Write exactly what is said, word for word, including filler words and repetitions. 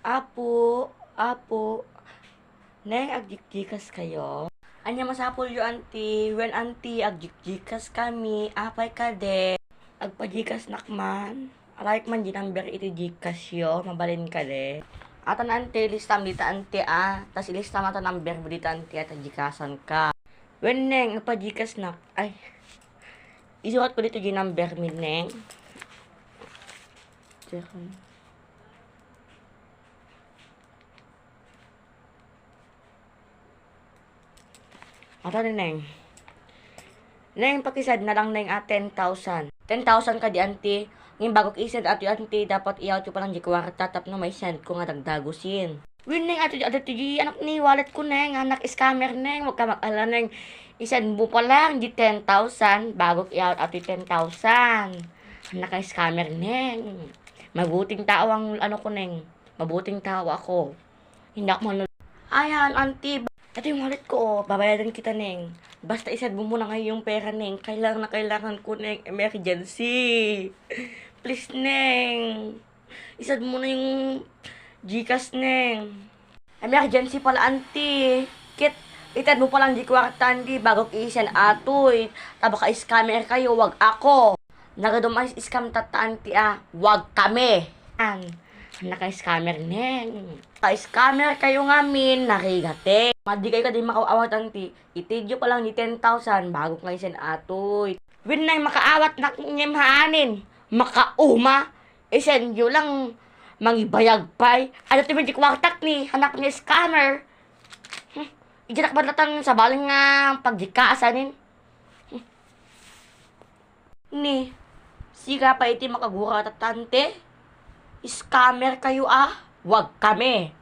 Apo, apo, Neng, agjikjikas kayo? Ania masapulyo, Auntie? Wen, Auntie, agjikjikas kami. Apay kadi? Agpajikasnak man. Arayek man di number iti Gcash yo, mabalin kadi? Atan, Auntie, listam dita, Auntie, a. Tas ilistam ta number mo dita, Auntie, a, ta Gcashan ka. Wen, Neng, agpajikasnak. Ay. Isurat ko dito di number mi, Neng. Check. Ata ni Neng. Neng, pakisend na lang, Neng, a ten thousand. Ten thousand kadi, Auntie. Ngem bagok isend ato, Auntie, dapat iyawatyo pa lang di kwarta tapno maisend ko nga dagdagusin. Wen, Neng, ato, ato, ato di anak ni wallet ko, Neng. Anak scammer, Neng. Huwag ka mag-alala, Neng. Isend mo pa lang di ten thousand. Bagok iyawat ato ten thousand. Anak scammer, Neng. Mabuting tao ang ano ko, Neng. Mabuting tao ako. Hindi ako manul-, Ayan, Auntie. Ito yung wallet ko, oh. Babayadan kita, Neng. Basta isend mo muna ngayon yung pera, Neng. Kailangan na kailangan ko, Neng. Emergency. Please, Neng. Isend mo na yung Gcash, Neng. Emergency pala, Auntie. Kit, itad mo palang di kwarta, Auntie, bago isend atoy. Ta baka scammer kayo, wag ako. Nagadum ay scam tatta, Auntie, a. Wag kami. An, naka-scammer, Neng. Ka-scammer kayo ngamin, narigate. Madi kayo kadi makaawat, Auntie. Itidyo pa lang di ten thousand, bago nga isend atoy. Wen, Neng, makaawat nak ngem haanin. Makauma. Isendyo lang, mangibayag pay. Ano ti di kwartak ni, anak ni scammer. Hmm. Idiak balatang sabali nga pagdikaasanin. Ni, siga pa iti makagura tatta, Auntie? Scammer kayo, a? Wag kami.